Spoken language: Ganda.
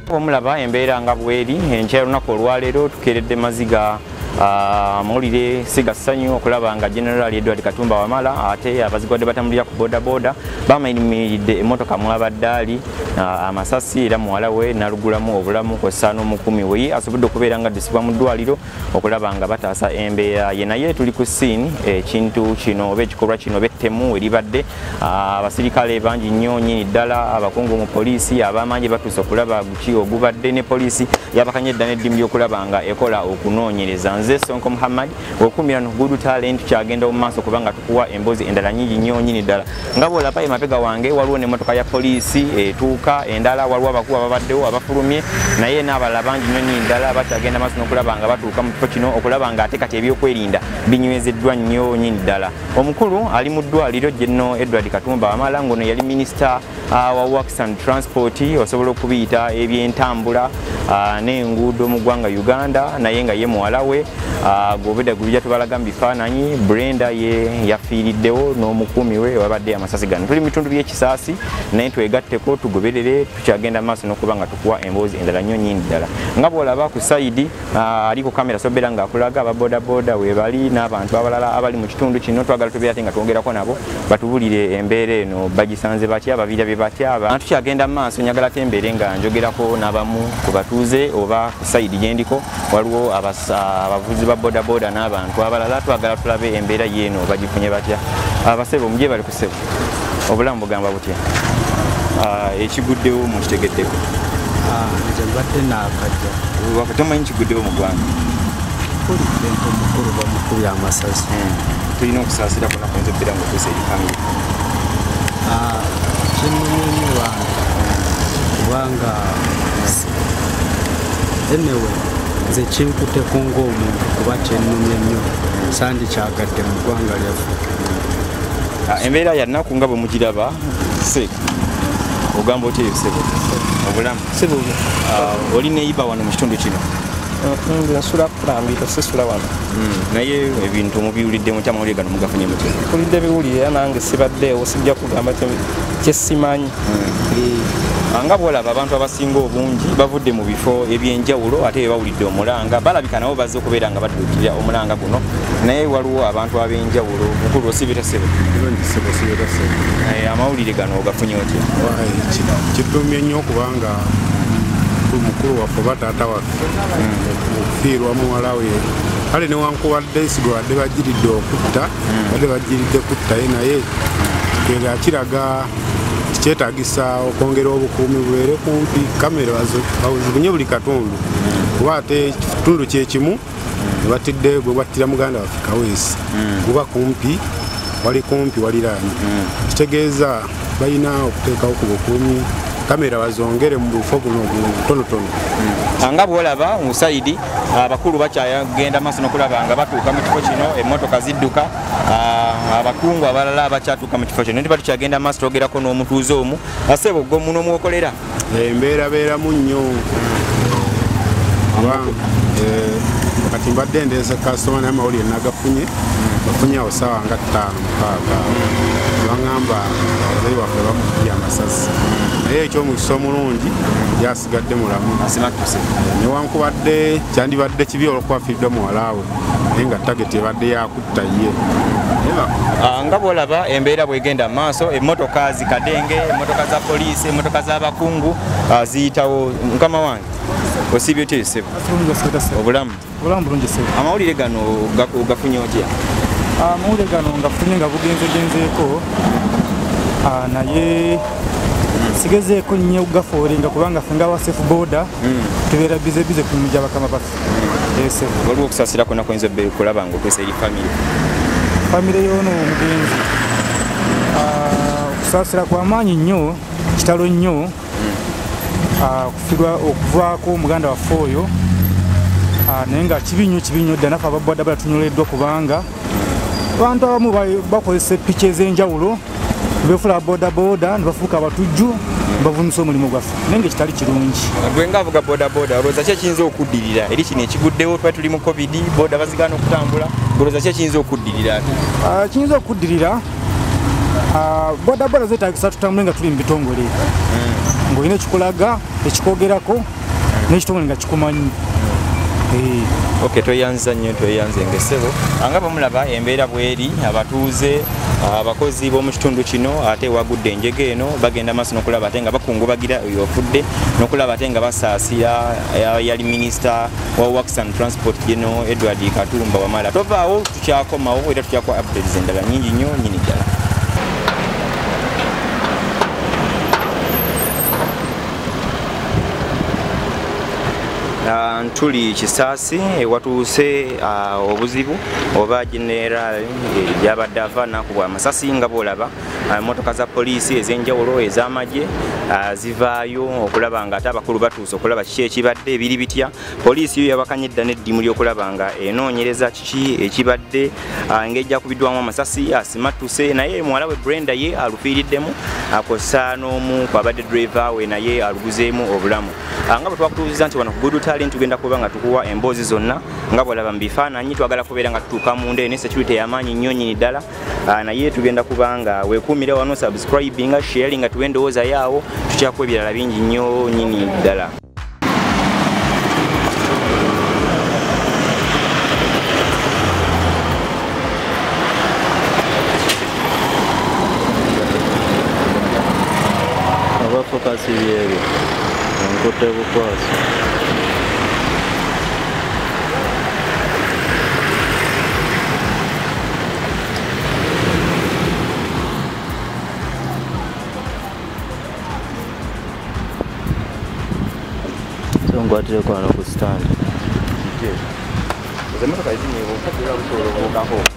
Omulaba embeera nga bweri enkya y'olunaku olwaleero tukeeredde maziga, amawulire si ga ssanyu okulaba nga General Edward Katumba Wamala ate abazigu batambulira ku bodaboda bamayimiridde emmotoka mwabadde ali amasasi, era muwala we n'alugulamu obulamu kw'ossa n'omukuumi we asobodde okubeera nga addusibwa mu ddwaliro okulaba nga bataasa embeera ye. Naye tuli ku scene, ekintu kino oba ekikolwa kino oba ettemu eribadde, abasirikale bangi nnyo nnyini ddala, abakungu mu poliisi ab'amaanyi batuuse okulaba guki ogubadde, ne poliisi yabakanye edda n'eddimu ly'okulaba nga ekola okunoonyereza. Nze Sonko Muhammad okumira no Good Talent, kyagenda mu maaso kubanga tukuwa emboozi endala nyingi nnyo nnyini ddala. Nga bw'olaba emabega wange waliwo n'emmotoka ya poliisi etuuka endala, waliwo abakuba babaddewo abafulumye, naye n'abalala bangi nnyo nnyini ddala bakyagenda maaso n'okulaba nga batuuka mu kifo kino okulaba nga ate kati ebyokwerinda binywezeddwa nnyo nnyini ddala. Omukulu ali mu ddwaliro, General Edward Katumba Wamala, ng'ono yali minisita wa Works and Transport, osobola okubiyita ebyentambula n'enguudo mu ggwanga Uganda, naye nga ye muwala we gobedda gubija tubalaga mu bifaananyi, Brenda, ye yafiiriddewo n'omukuumi we wabadde amasasi gano. Tuli mu bitundu by'ekisaasi, naye twegatteko tugoberere, tukyagenda maaso n'okuba nga tukuwa emboozi endala nnyo nnyini ddala. Nga bw'olaba ku side ali ku kamera sobeera ng'akulaga ababodaboda weebali n'abantu abalala abali mu kitundu kino. Twagala tubeera ate nga twongerako nabo batubulire embeera eno bagisanze batya, babirabye batya. Tukyagenda mu maaso, njagala ate embeere nga njogerako n'abamu ku batuuze oba ku side gyendiko waliwo abavuzi ba bodaboda n'abantu abalala. Twagala tulabe embeera yeeno bagifunye batya. Abasebo muje bali ku ssebo, obulamu bugamba butya? Ekiguddewo mukitegeddeko? Nze mbadde naakajja. Tomanyi kiguddewo mu ggwanga? Mpulidde nti omukulu bamukubye amasasi. Tulina okusaasira kwonna kuyinza okubeera nga otuusa eri family. Kinnumye nnyo bange, kubanga anyway nze kinkuteko ng'omuntu, kuba kyennumye nnyo, sandikyagadde mu ggwanga lyaffe. Embeera yannaku nga bwe mugiraba. Se ogamba otya ebisebo, obulamu? Oli neyiba wano mu kitundu kino? Nze nsula Kulambiro, sisula wano. Naye ebintu mubiwulidde mutya? Amawulire gano mugafunye mutya? Mpulidde biwulire, era nange sibaddeewo, sijja kugamba kyesimanyi. Nga bwolaba abantu abasinga obungi bavudde mu bifo ebyenjawulo, ate bwe bawulidde omulanga balabika nabo bazze okubeera nga batuukirira omulanga guno, naye waliwo abantu ab'enjawulo. Mukulu, osibira ssebo? Amawulire gano ogafunye otya? Kitumye nnyo, kubanga mukulu waffe oba taata waffe okufiirwa muwala we, kale newankubadde sigwe badde bagiridde okutta, badde bagiridde kuttaye, naye nga kiraga kyetagisa okwongera obukuumi bubeere kumpi, kamera bazibunye buli katundu, kuba ate kitundu kyekimu nebatidde gwe battira muganda waffe Kaweesi, guba kumpi, wali kumpi waliraanye. Kitegeeza balina okuteekawo ku bukuumi, kamera bazongere mu bufo buno butonotono. Nga bwolaba mu side abakulu bakyagenda maaso nokulaba nga batuuka mu kifo kino, emmotoka zidduka, abakungu abalala bakyatuuka mu kifo kino. Ntiba tukyagenda maaso, twogerako n'omutuuze omu. Asebo, gwe muno mwokolera? Embeera beeramu nnyo, kubanga kati mbadde ndeese kasitoma, naye amawulire nagafunye bafunye awo saawa nga 5, 6, baŋŋamba abazayi waffe bamukubye amasasi, naye ekyomukisa omulungi yasigadde mulamu. Asimattuse. Newankubadde kyandibadde kibi olwokuba afiiriddwa muwala we, naye nga target ebadde yakutta ye. Nga bwolaba embeera bwegenda mu maaso, emmotoka zikadenge, emmotoka za poliisi, emmotoka z'abakungu ziyitawo. Mukama wange, osiibye otya esebo, obulamu? Obulamu bulungi sebo. Amawulire gano ogafunye otya? Amawulire gano ngafunye nga bugenzegenzeeko, naye sigezeeko nnyo okugafollowinga, kubanga ffe nga ba safe boda tubeera busy busy ku mirimu gy'abakama baffe. Sebo. Waliwo okusaasira kwonna kuyinza okulaba nga otuusa eri family? Famire y'ono omugenzi, okusaasira kw'amaanyi nnyo, kitalo nnyo, okufirwa okuvaako omuganda waffe oyo. Naye nga kibi nnyo, kibi nnyo ddala. Naffe ababodaboda tunyoleddwa, kubanga abantu abamu bakozesa epiki ez'enjawulo befuula bodaboda ne bafuuka abatujju, bavunisa omulimu gwaffe, naye nga ekitali kirungi. Gwe nga avuga bodaboda, olowooza ki ekiyinza okuddirira eri kino ekiguddewo? Tuba tuli mu COVID, boda bazigaana okutambula, olowooza ki ekiyinza okuddirira ate? Kiyinza okuddirira, bodaboda zeetagisa tutambule nga tuli mu bitongole, ng'olina ekikulaga ekikwogerako. N'ekitongole nga kikumanyi. Okay, tweyanza nnyo, tweyanze ngesebo. Nga bamulaba embeera bweri, abatuuze, abakozi b'omu kitundu kino ate wagudde enjega eno bagenda maaso n'okulaba ate nga bakungubagira oyo ofudde n'okulaba ate nga basaasira yali minisita wa Works and Transport General Edward Katumba Wamala. Tovaawo, tukyakomawo era tukyakuwa updates endala nnyingi nnyo nnyini ddala. Ntuli Kisaasi ewatuuse obuzibu oba general gyabadde ava nakubwa amasasi nga bw'olaba emmotoka za poliisi ez'enjawulo ez'amagye zivaayo okulaba nga ate abakulu batuuse okulaba kiki ekibadde biri bitya. Poliisi yo yabakanye edda n'eddimu ly'okulaba nga enoonyereza kiki ekibadde ng'ejja kubiddwamu amasasi asimattuse, naye muwala we Brenda ye alufiiriddemu akosa n'omu kwabadde driver we naye aluguzeemu obulamu. Nga bwe twakutuuziza nti wano ku Good Talent tugenda kuba nga tukuwa emboozi zonna nga bw'olaba mu bifaananyi, twagala kubeera nga tutuuka munda eno security ey'amaanyi nnyo nnyini ddala, naye tugenda kuba nga weekuumira wano, subscribinga, sharinga, tuwe endowooza yaawo, tukyakuwa ebirala bingi nnyo nnyini ddala. Abafokasi byebyo nkutte bukwasi. Ngwatireko wano ku stand. Emotoka ezinyibwa okadde busobola okubuukako.